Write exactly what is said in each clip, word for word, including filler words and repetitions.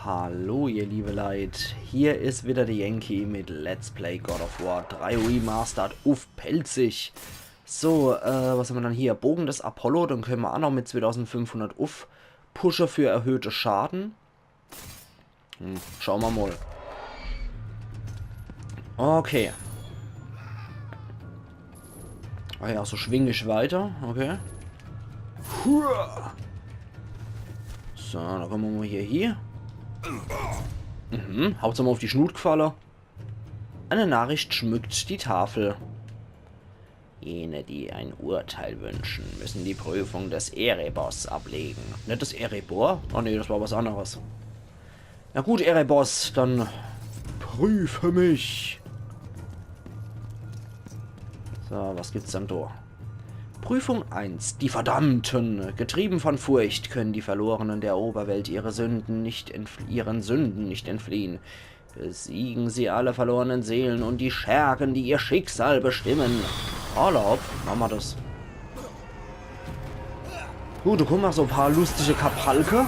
Hallo ihr liebe Leit, hier is wieder de Yankee mit Let's Play God of War drei Remastered uff Pälzisch. So, äh, was hämmer dann hier? Bogen des Apollo, den kenne mer aa noch mit zweitausendfünfhundert uffpushe für erhöhte Schade. Hm, schaue mer mol. Okay. Ah ja, so schwing ich weiter. Okay. Hua. So, dann komme mer mol hier hie. Mhm, haut's mol uff die Schnut gfalle. Eine Nachricht schmückt die Tafel. Jene, die ein Urteil wünschen, müssen die Prüfung des Erebos ablegen. Net des Erebor? Oh nee, des war was anneres. Na gut, Erebos, dann prüfe mich. So, was gibt's dann do? Prüfung eins. Die Verdammten. Getrieben von Furcht können die Verlorenen der Oberwelt ihre Sünden nicht entfl-, ihren Sünden nicht entfliehen. Besiegen sie alle verlorenen Seelen und die Schergen, die ihr Schicksal bestimmen. Alla hopp, mache mer des. Gut, do kumme aa so paar lustige Kapalke.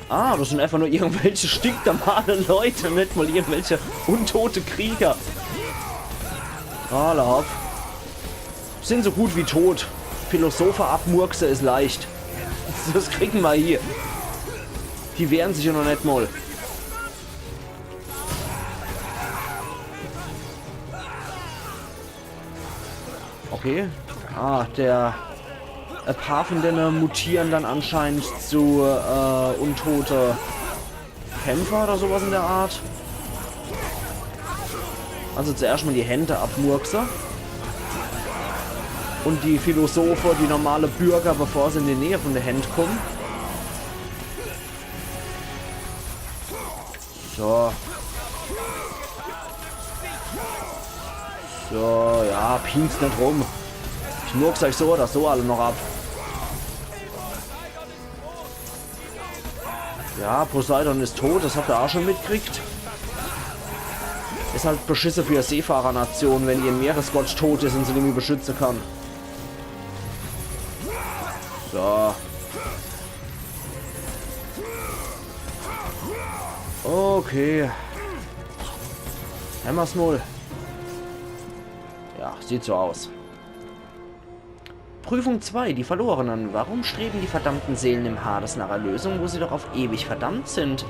Ah, des sin äfach nur irgendwelche stinknormale Leit, net mol irgendwelche untote Krieger. Alla hopp. Sin so gut wie tot. Philosophe abmurkse is leicht. Des kriege mer hie. Die wehre sich jo noch net mol. Okay. Ah, der, e paar vun denne mutiere dann anscheinend zu, äh, untote Kämpfer oder so was in der Art. Also zuerscht mol die Händ abmurkse. Un die Philosophe, die normale Bürger, bevor se in die Näh vun de Händ kumme. So. So, ja, pienzt net rum. Ich murks eich so oder so alle noch ab. Ja, Poseidon is tot, des hot er aa schun mitgekriegt. Is halt beschisse für e Seefahrernation, wenn ihr Meeresgott tot is un se nimmi beschütze kann. So. Okay. Hämmer's mol. Ja, sieht so aus. Prüfung zwei, die Verlorenen. Warum streben die verdammten Seelen im Hades nach Erlösung, wo sie doch auf ewig verdammt sind?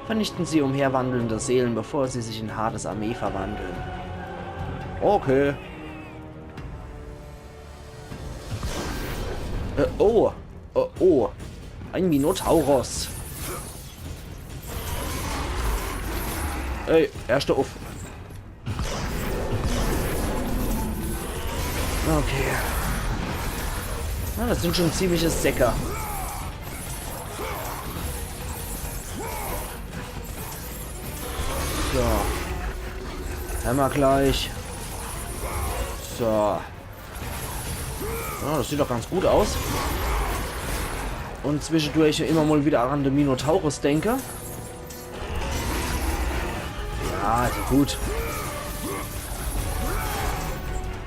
Vernichten Sie umherwandelnde Seelen, bevor sie sich in Hades Armee verwandeln. Okay. Äh, oh. Oh, oh. Ein Minotauros. Ey, erschte uff. Okay. Na, des sin schun ziemliche Säcker. So. Hämmer gleich. So. Ja, des sieht doch ganz gut aus. Un zwischedurch immer mol wieder an de Minotaurus denke. Ja, also gut.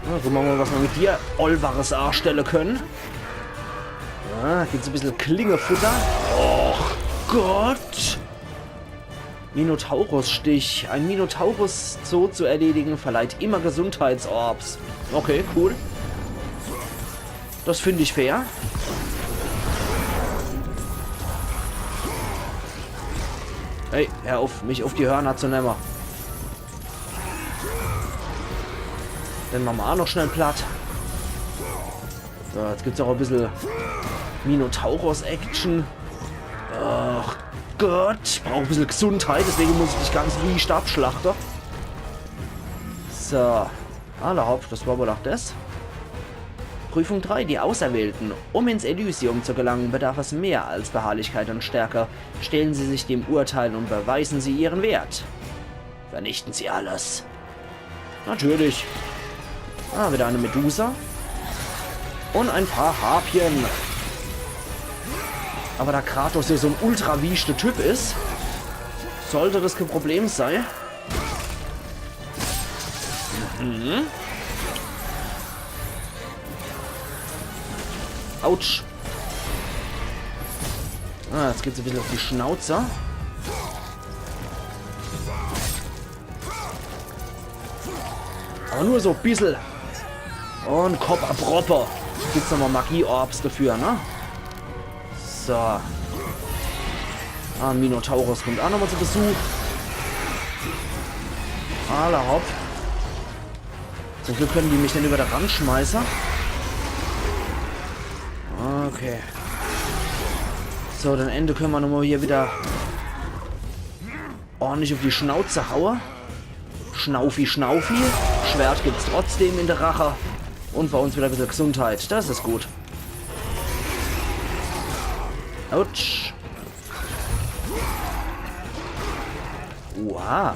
Ja, gucke mer mol, was mer mit dir Olvares aastelle kenne. Ja, gibt's e bissel Klingefutter. Och Gott! Minotaurus-Stich. Ein Minotaurus so zu erledigen, verleiht immer Gesundheitsorbs. Okay, cool. Des find ich fair. Hey, hör uff, mich uff die Hörner zu nemme. Den mache mer aa noch schnell platt. So, jetzt gibt's aa e bissel Minotaurus-Action. Ach Gott, ich brauch e bissel Gesundheit, deswege muss ich dich ganz wiescht abschlachte. So, alla hopp, des war wohl aa des. Prüfung drei, die Auserwählten. Um ins Elysium zu gelangen, bedarf es mehr als Beharrlichkeit und Stärke. Stellen Sie sich dem Urteil und beweisen Sie Ihren Wert. Vernichten Sie alles. Natürlich. Ah, wieder e Medusa. Un e paar Harpien. Awwer do Kratos jo so en ultra wieschte Typ is, sollt des kee Problem sei. Mhm. Autsch. Ah, jetzt gibt's e bissel uff die Schnauze. Awwer nur so e bissel. Un Kopp abroppe. Gibt's nochmol Magie-Orbs dafür, ne? So. Ah, Minotaurus kummt aa nochmol zu Besuch. Alla hopp. Zum Glück kenne die mich net iwwer de Rand schmeiße. Okay. So, dann Ende kenne mer nochmol hier widder ordentlich uff die Schnauze haue. Schnaufi, Schnaufi. Schwert gibt's trotzdem in de Rache. Un bei uns widder e bissel Gesundheit. Des is gut. Autsch. Oha.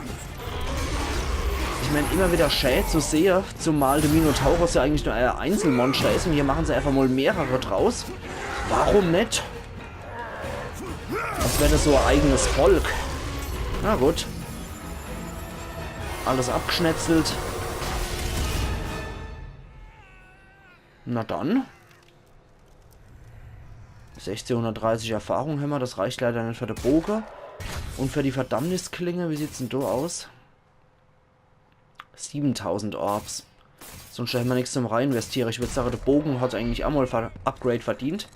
Ich mein, immer widder schä zu sehe, zumal de Minotaurus jo eigentlich nur e Einzelmonster is un hier mache se äfach mol mehrere draus. Warum net? Als wär des so e eigenes Volk. Na gut. Alles abgschnetzelt. Na dann. Sechzehnhundertdreißig Erfahrung hämmer, des reicht leider net für de Boge. Un für die Verdammnisklinge, wie sieht's denn do aus? Siebentausend Orbs. Sunscht hämmer nix zum Reininvestiere. Ich würd sage, de Boge hat eigentlich aa mol Ver-, Upgrade verdient.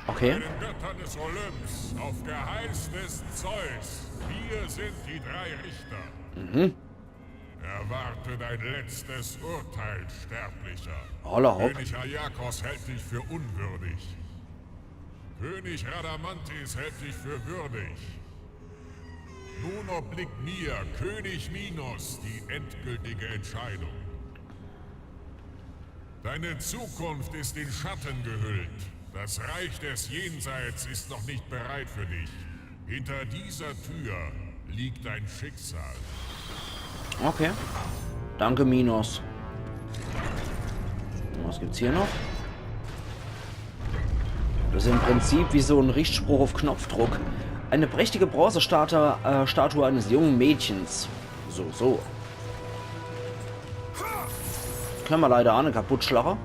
Okay. Bei den Göttern des Olymps, auf Geheiß des Zeus, hier sind die drei Richter. Mhm. Erwarte dein letztes Urteil, Sterblicher. Alla hopp. König Aiakos hält dich für unwürdig. König Rhadamanthys hält dich für würdig. Nun obliegt mir, König Minos, die endgültige Entscheidung. Deine Zukunft ist in Schatten gehüllt. Das Reich des Jenseits ist noch nicht bereit für dich. Hinter dieser Tür liegt dein Schicksal. Okay. Danke, Minos. Was gibt's hier noch? Des is im Prinzip wie so en Richtspruch uff Knopfdruck. Eine prächtige Bronzestatue, äh, Statue eines jungen Mädchens. So, so. Kenne mer leider aa net kaputt schlache.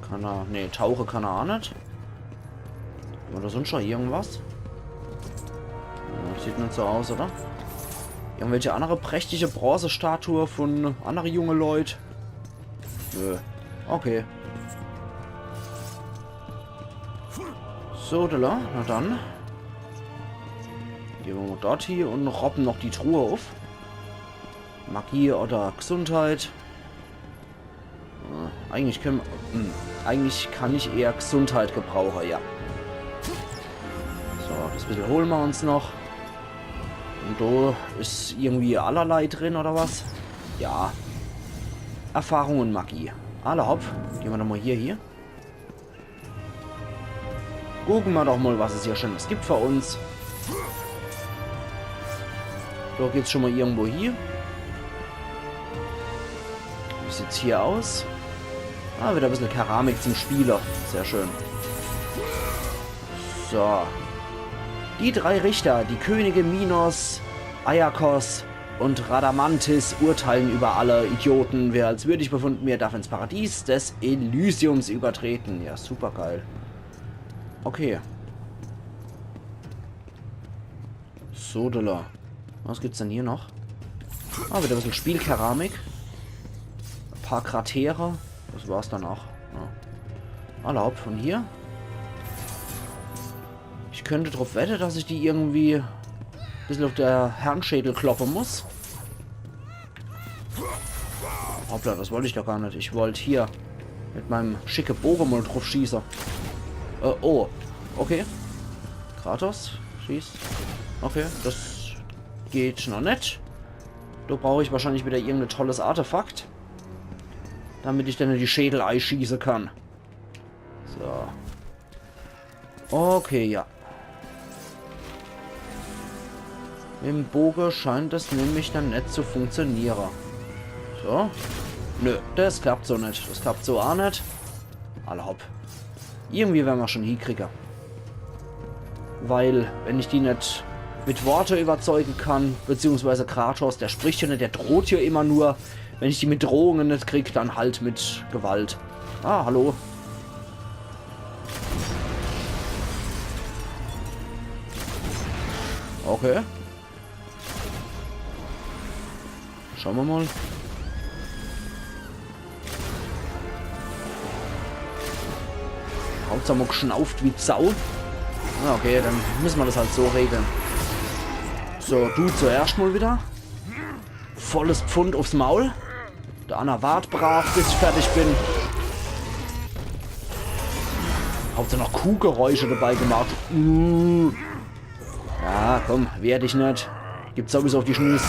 Kann er, nee, tauche kann er aa net. Oder sunscht noch irgendwas? Ja, sieht net so aus, oder? Irgendwelche annere prächtige Bronzestatue vun annere junge Leut? Nö. Okay. So, do, na dann. Gehn mer mol dort hie un roppe noch die Truh uff. Magie oder Gesundheit. Äh, eigentlich kenne mer, hm, eigentlich kann ich eher Gesundheit gebrauche, ja. So, des bissel hole mer uns noch. Un do is irgendwie allerlei drin, oder was? Ja. Erfahrung un Magie. Alla hopp. Gehn mer doch mol hier, hier. Gucke mer doch mol, was es hier Schönes gibt für uns. Do geht's schun mol irgendwo hie. Wie sieht's hier aus? Ah, widder e bissel Keramik zum Spiele. Sehr schön. So. Die drei Richter, die Könige Minos, Aiakos und Rhadamanthys urteilen über alle Idioten. Wer als würdig befunden wird, darf ins Paradies des Elysiums übertreten. Ja, supergeil. Okay. Sodele. Was gibt's denn hier noch? Ah, widder e bissel Spielkeramik. E paar Kratere. Des war's dann aa. Ja. Alla hopp, vun hier. Ich könnt druff wette, dass ich die irgendwie e bissel uff de Hirnschädel kloppe muss. Hoppla, des wollt ich doch gar net. Ich wollt hier mit meim schicke Boge mol druff schieße. Äh, oh. Okay. Kratos, schieß. Okay, des geht noch net. Do brauch ich wahrscheinlich widder irgend e tolles Artefakt, damit ich denne die Schädel eischieße kann. So. Okay, ja. Im Boge scheint des nämlich dann net zu funktioniere. So. Nö, des klappt so net. Des klappt so aa net. Alla hopp. Irgendwie wern mer schun hiekriege. Weil, wenn ich die net mit Worte überzeuge kann, beziehungsweise Kratos, der spricht jo net, der droht jo immer nur, wenn ich die mit Drohunge net krieg, dann halt mit Gewalt. Ah, hallo. Okay. Schaue mer mol. Hauptsach mol gschnauft wie Sau. Ah, okay, dann misse mer des halt so regle. So, du zuerscht mol widder. Volles Pfund uffs Maul. De anner wart brav, bis ich fertig bin. Hauptsach noch Kuhgeräusche dabei gemacht. Mm. Ja, komm, wehr dich net. Gibt's sowieso uff die Schniss.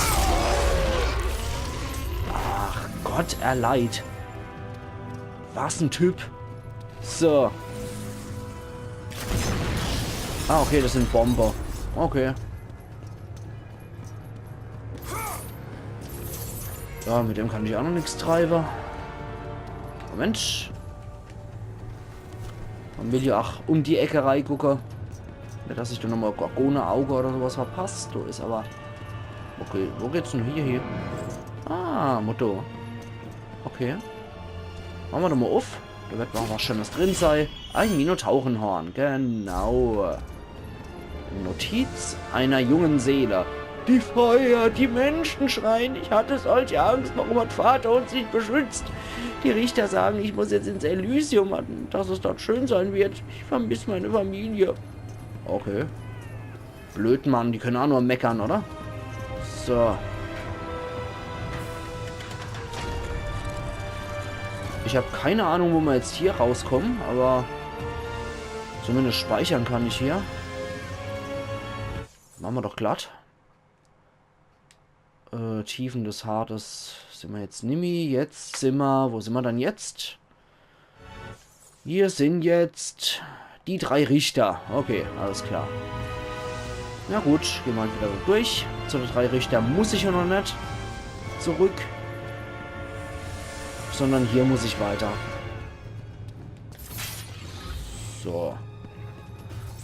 Ach Gott, er leid. Was en Typ. So. Ah, okay, des sin Bombe. Okay. Ja, mit dem kann ich ach noch nix treibe. Moment. Mer will jo ach um die Eck reigucke. Net, dass ich do nochmol Gorgone-Auge oder so was verpass. Do is awwer... Okay, wo geht's dann hie, hie? Ah, Motor. Okay. Mache mer doch mol uff. Do werd noch was Scheenes drin sei. Ein Minotaurenhorn, genau. Notiz einer jungen Seele. Die Feuer, die Menschen schreien, ich hatte solche Angst. Warum hat Vater uns nicht beschützt? Die Richter sagen, ich muss jetzt ins Elysium, dass es dort schön sein wird. Ich vermisse meine Familie. Okay. Blöd, Mann, die kenne ach nur meckere, oder? So. Ich hab kee Ahnung, wo mer jetzt hie rauskomme, awwer zumindest speichere kann ich hie. Mache mer doch glatt. Äh, Tiefen des Hartes sin mer jetzt nimmi. Jetzt sin mer, wo sin mer dann jetzt? Mir sin jetzt die drei Richter. Okay, alles klar. Na gut, gehn mer widder durch. Zu de drei Richter muss ich jo noch net zurück. Sondern hie muss ich weiter. So.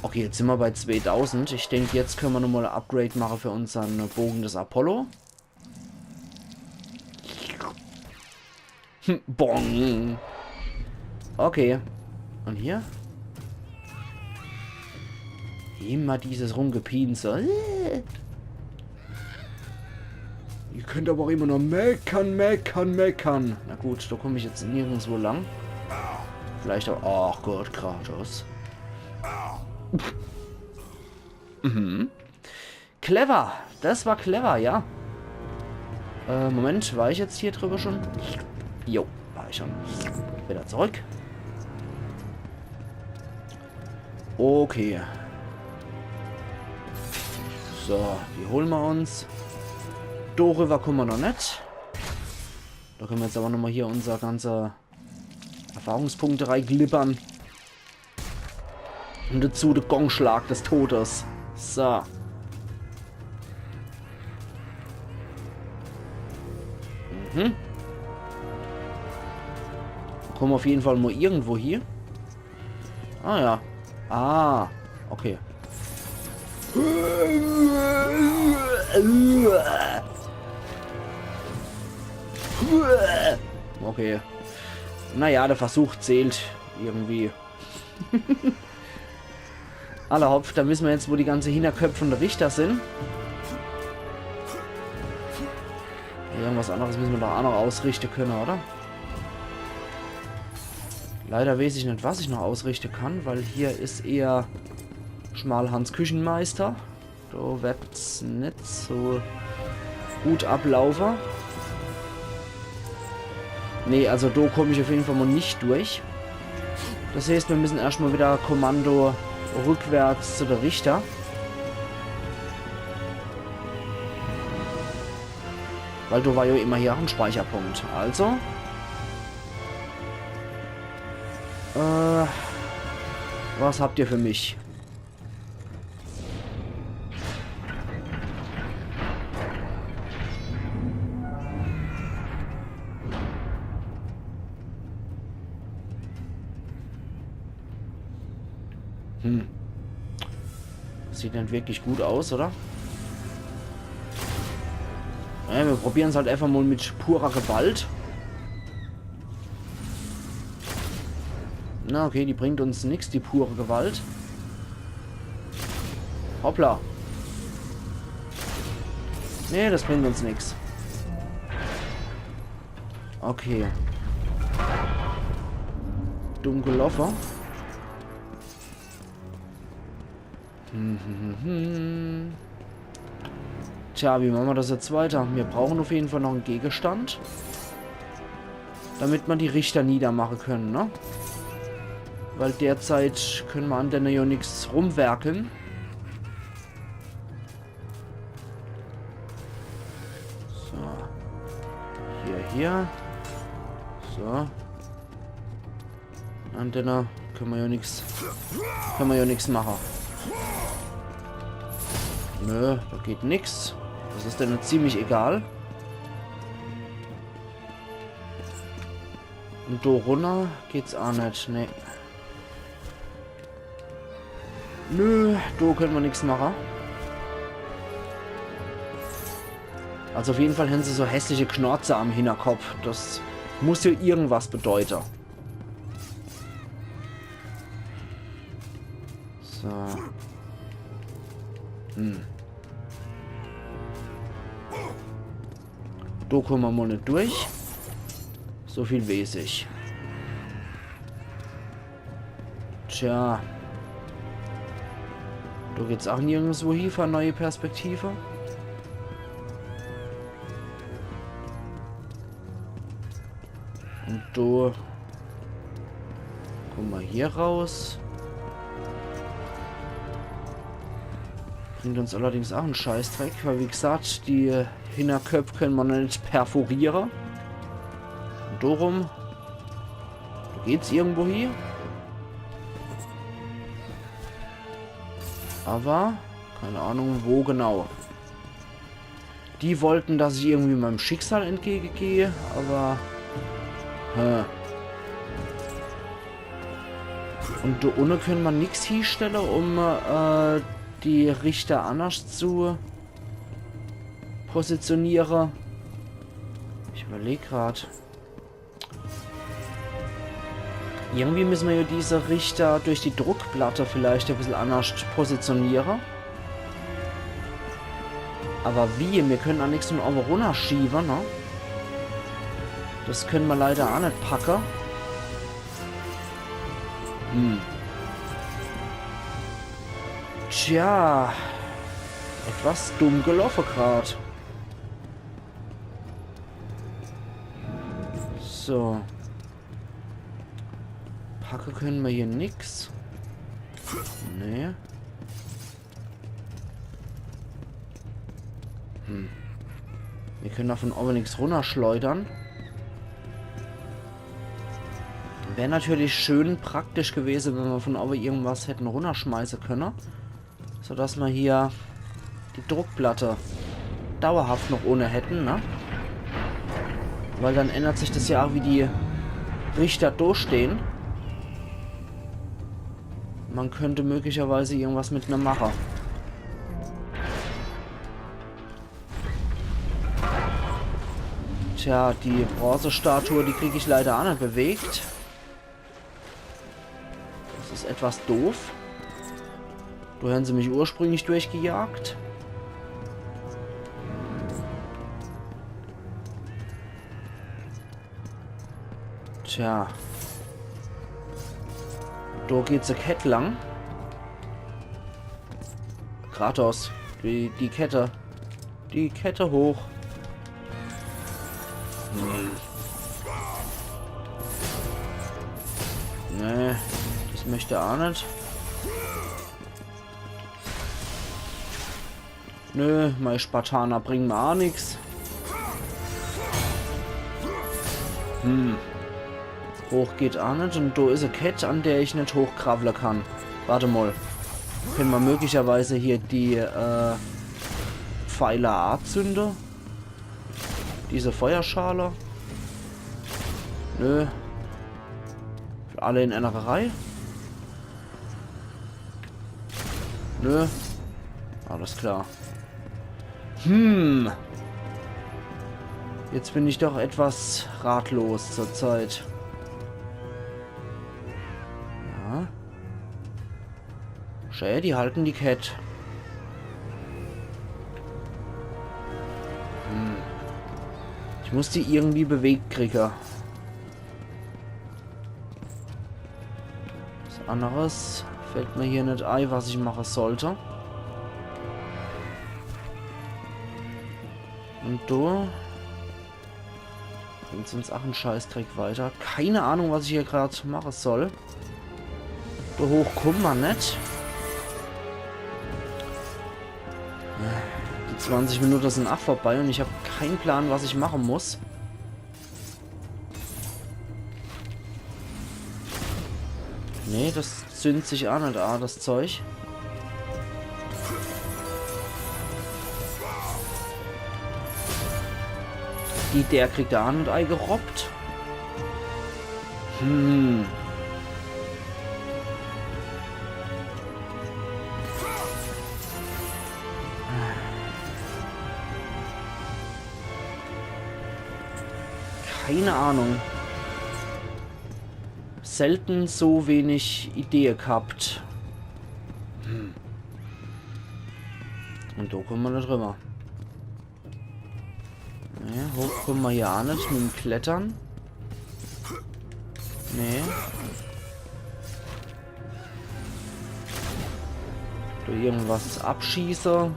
Okay, jetzt sin mer bei zweetausend. Ich denk, jetzt kenne mer nochmol e Upgrade mache für unsern Boge des Apollo. Hm, bong. Okay. Un hie? Immer dieses Rumgepiense. Ihr kennt awwer ach immer nur meckere, meckere, meckere. Na gut, do komm ich jetzt nirgendswo lang. Vielleicht awwer... Ach Gott, Kratos. Mhm. Clever. Des war clever, ja. Äh, Moment, war ich jetzt hie driwwe schun? Jo, war ich schun. Widder zurück. Okay. So, die hole mer uns. Do driwwer kumme mer noch net. Do kenne mer jetzt awwer nochmol hie unser ganze Erfahrungspunkte reiglibbere. Un dezu de Gongschlag des Todes. So. Mhm. Kumme mer uff jeden Fall mol irgendwo hie. Ah ja. Ah, okay. Okay. Naja, de Versuch zählt irgendwie. Alla hopp, do wisse mer jetzt, wo die ganze Hinnerköpp vun de Richter sin. Irgendwas anneres misse mer doch ach noch ausrichte kenne, oder? Leider weeß ich net, was ich noch ausrichte kann, weil hie is eher Schmalhans Küchenmeister. Do werd's net so gut ablaufe. Nee, also do komm ich uff jeden Fall mol net durch. Des heeßt, mir misse erscht mol widder Kommando rückwärts zu de Richter. Weil do war jo immer hie ach en Speicherpunkt. Also. Äh, was habt ihr für mich? Hm. Sieht net wirklich gut aus, oder? Naja, mir probieren's halt einfach mol mit purer Gewalt. Na, okay, die bringt uns nix, die pure Gewalt. Hoppla. Nee, das bringt uns nix. Okay. Dumm geloffe. Hm, hm, hm, hm. Tja, wie mache mer das jetzt weiter? Mir brauche uff jeden Fall noch en Gegenstand. Damit mer die Richter niedermache könne, ne? Weil derzeit könne mer an denne jo nix rumwerkeln. So. Hier, hier. So. An denne könne mer jo nix, könne mer jo nix mache. Nö, do geht nix. Das is denne ziemlich egal. Un do runner geht's aa net, ne. Nö, do könne mer nix mache. Also uff jeden Fall hän se so hässliche Knorze am Hinnerkopp. Das muss jo irgendwas bedeute. So. Hm. Do kumme mer mol net durch. So viel weeß ich. Tja. Do geht's aa nirgendswo hie fer neie Perspektive. Un do kumme mer hier raus. Bringt uns allerdings aa en Scheißdreck, weil wie gesagt, die Hinnerköpp könne mer net perforiere. Un do rum. Do geht's irgendwo hie. Awwer keine Ahnung, wo genau. Die wollten, dass ich irgendwie meim Schicksal entgegegeh, awwer, hä. Un do unne könne mer nix hiestelle, um, äh, die Richter annerscht zu positioniere. Ich überleg grad. Irgendwie müsse mer jo diese Richter durch die Druckplatte vielleicht e bissel annerscht positioniere. Awwer wie? Mir könne aa nix vun owwe runnerschiewe, ne? Das könne mer leider aa net packe. Hm. Tja. Etwas dumm geloffe grad. So. Packe könne mer hier nix. Nee. Hm. Mir könne do vun owwe nix runnerschleudere. Wär natürlich schön praktisch gewese, wenn mer vun owwe irgendwas hätte runnerschmeiße könne. Sodass mer hier die Druckplatte dauerhaft noch unne hätten, ne? Weil dann ändert sich das jo aa, wie die Richter do stehn. Mer könnt möglicherweise irgendwas mit ner mache. Tja, die Bronzestatue, die krieg ich leider aa net bewegt. Das is etwas doof. Do hän se mich ursprünglich durchgejagt. Tja. Do geht's e Kett lang. Kratos, die, die Kette. Die Kette hoch. Hm. Nee, das möcht er aa net. Nö, mei Spartaner bringe mer aa nix. Hm. Hoch geht aa net un do is e Kett, an der ich net hochkrawwle kann. Wart emol. Könne mer möglicherweise hier die, äh, Pfeiler aazünde? Diese Feuerschale? Nö. Alle in einer Reih? Nö. Alles klar. Hm. Jetzt bin ich doch etwas ratlos zur Zeit. Ja. Schä, die halten die Kett. Muss die irgendwie bewegt kriege. Was anneres fällt mir hier net ei, was ich mache sollt. Und do bringt's uns ach en Scheißdreck weiter. Keine Ahnung, was ich hier grad mache soll. Do hoch kumme ma net. Die zwanzig Minute sin ach vorbei und ich hab kein Plan, was ich mache muss. Nee, das zündt sich ach net an, das Zeug. Die, der kriegt er ach net eigerobbt. Hm. Keine Ahnung. Selten so wenig Idee gehabt. Hm. Und do kumme ma net drüber. Nee, hoch kumme ma hier ach net mit dem Klettern. Nee. Do irgendwas abschieße.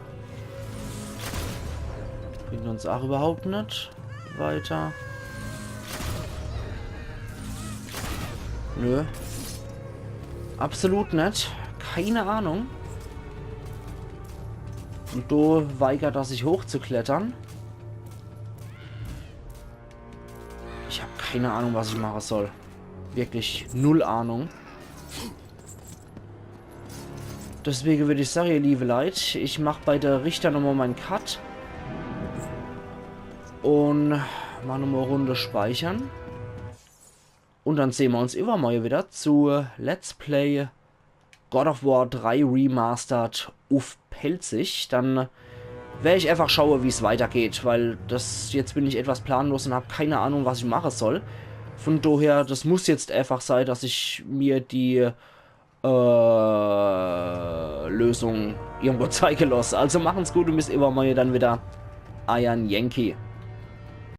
Bringt uns ach überhaupt net weiter. Nö. Absolut net. Keine Ahnung. Und do weigert er sich hochzuklettern. Ich hab keine Ahnung, was ich mache soll. Wirklich null Ahnung. Deswege würd ich sage, ihr liebe Leit, ich mach bei de Richter nochmal mein Cut. Und mach nochmal Runde speichere. Und dann sehn ma uns iwwermorje wieder zu Let's Play God of War drei Remastered uff Pälzisch. Dann wer ich einfach schaue, wie's weitergeht, weil das, jetzt bin ich etwas planlos und hab keine Ahnung, was ich mache soll. Von doher, das muss jetzt einfach sei, dass ich mir die, äh, Lösung irgendwo zeige loss. Also machen's gut und bis iwwermorje dann wieder. Eier Yankee.